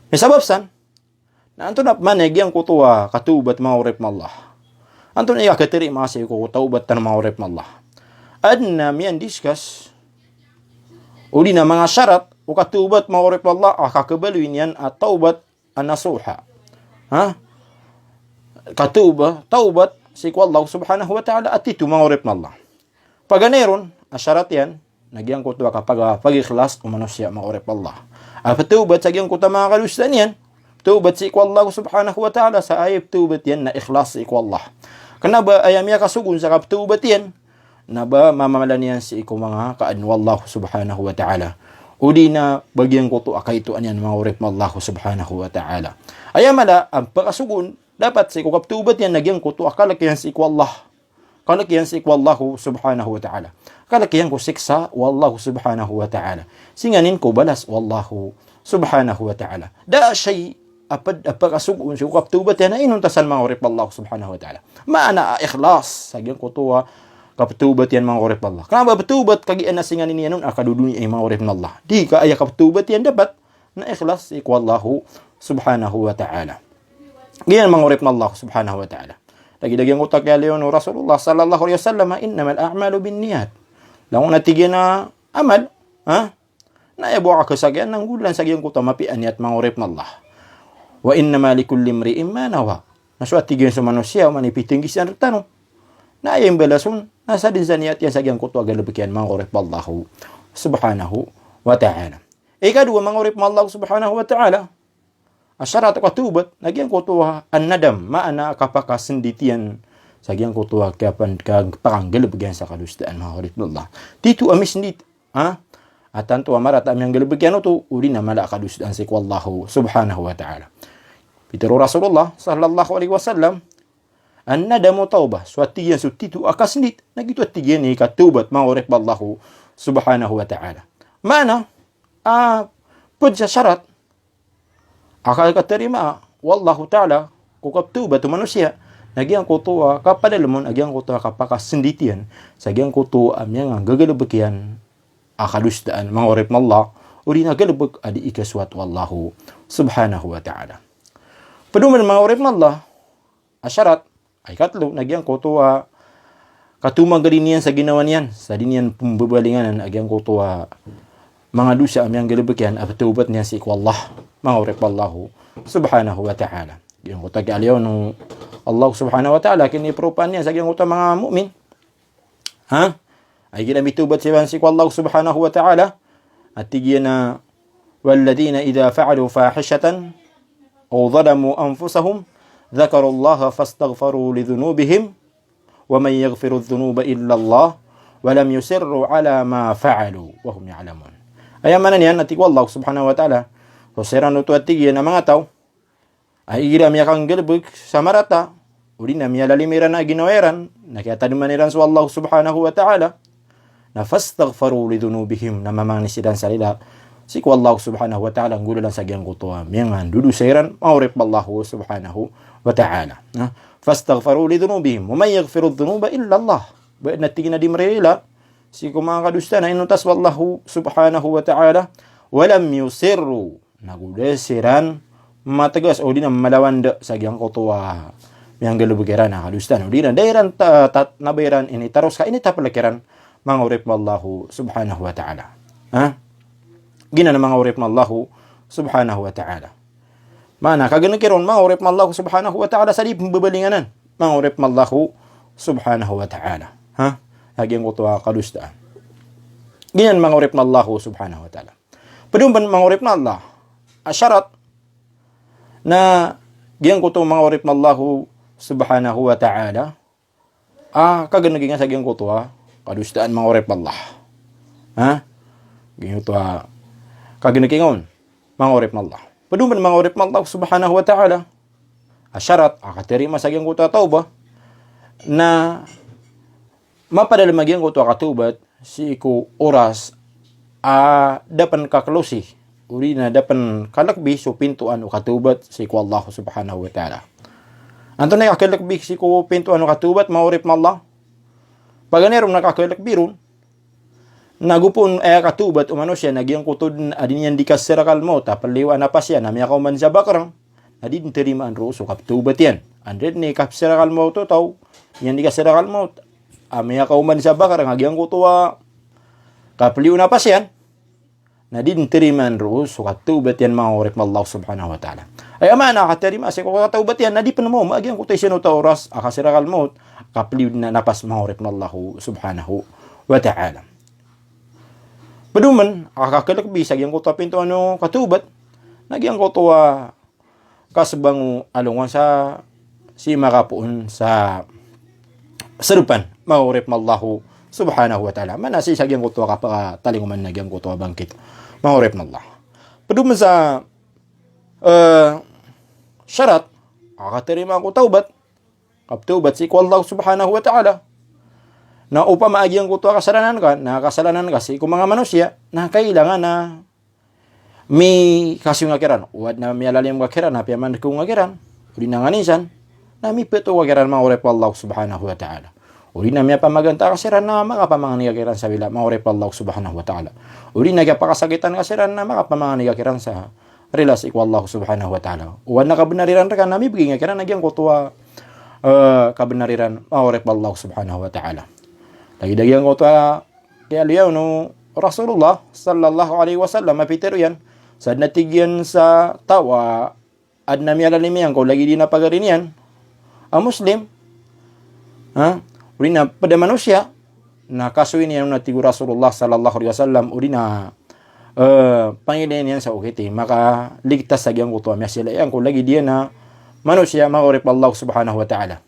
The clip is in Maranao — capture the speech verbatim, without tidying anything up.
Misabap san, na antonaa pman i giyangkoto a katawbat, manga oripn o Allah? Antonaa i katharimaa sii ko tawbat tano, manga oripn o Allah? Adn a miyan-discuss, odi na manga sharat o katawbat, manga oripn o Allah, a kakhabaloy niyan a tawbat an-nasuha. Ha? Katawba, tawbat sii ko Allah subhanahu wa ta'ala, a tito, manga oripn o Allah. Paganay ron a sharat iyan, na giyangkoto a kapag-, pag-ikhlas o manosiya, manga oripn o Allah. A pthawbat sa giyangkoto a manga kadosaan iyan, pthawbat sii ko Allah subhanahu wa ta'ala, sa aya pthawbat iyan na ikhlas sii ko Allah. Kna ba aya miyakasogo on sa kapthawbat iyan, na ba mamamalan iyan sii ko manga kaadn o Allah subhanahu wa ta'ala. Odi na ba giyangkoto a kaitoan iyan, manga oripn o Allah subhanahu wa ta'ala. Aya mala a pkasogo on dapat sii ko kapthawbat iyan na giyangkoto a kalk iyan sii ko Allah. Kalk iyan sii ko Allah subhanahu wa ta'ala. Kalk iyan ko siksa o Allah subhanahu wa ta'ala. Singanin ko balas o Allah subhanahu wa ta'ala. Da a shay a pd-, a pkasogo on sii ko kapthawbat iyan a inonta san, manga oripn o Allah subhanahu wa ta'ala. Maana a ikhlas sa giyangkoto a kapthawbat iyan, manga oripn o Allah. Kna ba pthawbat kagiya na singanin iyan on a kadodoniya i, manga oripn o Allah. Di ka aya kapthawbat iyan dapat na ikhlas sii ko Allah subhanahu wa ta'ala. Giyanan, manga oripn o Allah subhanahu wa ta'ala. Lagid a giyangkoto a kiyaaloy on o Rasulullah sallallahu alaihi wasallam, "Innamal a'malu binniyat." Langon a tig iyan a amal, ha? Na aya bo a kasagian na nggolalan sa giyangkoto a mapiya a niyat, manga oripn o Allah. "Wa innama likulli imri'in ma nawa." Na so a tig iyan so manosiya, oman i pitnggisan rktano, na aya imbalas on na sadn sa niyat iyan sa giyangkoto a galbk iyan, manga oripn o Allah subhanahu wa ta'ala. Ikadowa, manga oripn o Allah subhanahu wa ta'ala, a sharat o katawbat na giyangkoto a an-nadam, maana a kapakasndit iyan sa giyangkoto a kapan-, ka-, kapakanggalbk iyan sa kadosaan, manga oripn o Allah. Tito a misndit, ha? A tanto a marata a miyanggalbk iyan oto, odi na mala a kadosaan sii ko Allah subhanahu wa ta'ala. Pitharo o Rasulullah sallallahu alaihi wasallam, "An-nadamu tawbah." So a tig iyan so tito a kasndit, na giyoto a tig iyan i katawbat, manga oripn o Allah subhanahu wa ta'ala. Maana, a, pd sa sharat a ka-, katharimaa o Allah ta'ala ko kapthawbat o manosiya, na giyangkoto a kapadalm on a giyangkoto a kapakasndit iyan sa giyangkoto a miyanganggagalbk iyan a kadosaan, manga oripn o Allah, odi na galbk a dii kasowat o Allah subhanahu wa ta'ala. Pd oman, manga oripn o Allah, a sharat a ikatlo na giyangkoto a katomagali niyan sa ginawa niyan, sa di niyan pmbabalingan a giyangkoto a manga dosa a miyanggalbk iyan a pthawbat niyan sii ko Allah, manga oripn o Allah subhanahu wa ta'ala. Giyangkoto a kiyaaloy on o Allah subhanahu wa ta'ala, kiniparopaan iyan sa giyangkoto a manga mu'min. Ha? A igira mithawbat siran sii ko Allah subhanahu wa ta'ala, a tig iyan a, "Walladhina idha fa'alu fahishatan aw zalamu anfusahum dhakarullaha fastaghfaru lidhunubihim wa man yaghfiru dhunuba illa Allah wa lam yusirru ala ma fa'alu wa hum ya'lamun." Aya maana niyan, a tig o Allah subhanahu wa ta'ala, so siran oto a tig iyan a manga taw a igira miyakanggalbk sa marata, odi na miyalalim iran a ginawa iran, na kiyatadman iran so Allah subhanahu wa ta'ala, na fastaghfaru lidhunubihim, na mamangni siran sa rila sii ko Allah subhanahu wa ta'ala, nggolalan sa giyangkoto a miyangandodosa iran, manga oripn o Allah subhanahu wa ta'ala. Na, fastaghfaru lidhunubihim, wa man yaghfiru dhunuba illa Allah. Ba na tig iyan a di maririla sii ko manga kadosaan a inonta so Allah subhanahu wa ta'ala, wa lam yusirru, na go da siran matgas, odi na malawan da sa giyangkoto a miyanggalbk iran a kadosaan, odi na da iran ta-, tat-, na ba iran initaros ka initaplk iran, manga oripn o Allah subhanahu wa ta'ala. Ha? Giyanan, manga oripn o Allah subhanahu wa ta'ala. Maana, kagnki ron, manga oripn o Allah subhanahu wa ta'ala, sa di pmbabalinganan, manga oripn o Allah subhanahu wa ta'ala. Ha? A giyangkoto a kadosaan. Giyanan, manga oripn o Allah subhanahu wa ta'ala. Pd on pn, manga oripn o Allah, a sharat na giyangkoto, manga oripn o Allah subhanahu wa ta'ala, a kagnki nga sa giyangkoto a kadosaan, manga oripn o Allah. Ha? Giyangkoto a kagnki nga on, manga oripn o Allah. Pd on pn, manga oripn o Allah subhanahu wa ta'ala, a sharat a katharimaa sa giyangkoto a tawbah na mapadalm a giyangkoto a katawbat sii ko oras a da pn kaklosi, odi na da pn kalkbi so pintoan o katawbat sii ko Allah subhanahu wa ta'ala. Antonaa i kakalkbi sii ko pintoan o katawbat, manga oripn o Allah? Paganay ron na kakalkbi ron Na go pn aya katawbat o manosiya na giyangkoto dn a di niyan di kasarakal mawt a pliyo a napas iyan a miyakaoma dn sa bakrng, na di dn tarimaan roo so kaptawbat iyan. Anda dn i kasarakal mawt o taw, niyan di kasarakal mawt a miyakaoma dn sa bakrng a giyangkoto a kapliyo o napas iyan, na di dn tarimaan roo so katawbat iyan, manga oripn o Allah subhanahu wa ta'ala. Aya maana a katarima sii ko katawbat iyan na di pn maoma a giyangkoto a isanoto a oras a kasarakal mawt, kapliyo dn a napas, manga oripn o Allah subhanahu wa ta'ala. Pd oman a kakalkbi sa giyangkoto a pinto o katawbat na giyangkoto a kasbang o alongan sa sii makapoon sa srpan, manga oripn o Allah subhanahu wa ta'ala. Maana sii sa giyangkoto a kapakatalingoma na giyangkoto a bangkit, manga oripn o Allah. Pd oman sa, eh, sharat a katarima ko tawbat, kaptawbat sii ko Allah subhanahu wa ta'ala, na opama a giyangkoto a kasalanan ka, na kasalanan ka sii ko manga manosiya, na kailangan a mikasiyo ngka kiran, o adn a miyalalim ka kiran, na piyamandkaw ngka kiran, odi na nganin san, na mipeto ka kiran, manga oripn o Allah subhanahu wa ta'ala. Odi na miyapamaganta ka siran, na makapamangni ka kiran sa rila, manga oripn o Allah subhanahu wa ta'ala. Odi na kiyapakasakitan ka siran, na makapamangni ka kiran sa rila sii ko Allah subhanahu wa ta'ala. O adn a kabnar iran rka na mibgay ngka kiran a giyangkoto a, eh, kabnar iran, manga oripn o Allah subhanahu wa ta'ala. Lagid a giyangkoto a kiyaaloya on o Rasulullah sallallahu alaihi wasallam a pitharo iyan, sa adn a tig iyan sa taw a adn a miyalalim iyan ko lagid iyan a pagari niyan a Muslim, ha? Odi na pd a manosiya, na kasoy niyan on a tig o Rasulullah sallallahu alaihi wasallam, odi na, eh, pangilayn iyan sa okit i makaligtas a giyangkoto a miyasila iyan ko lagid iyan a manosiya, manga oripn o Allah subhanahu wa ta'ala.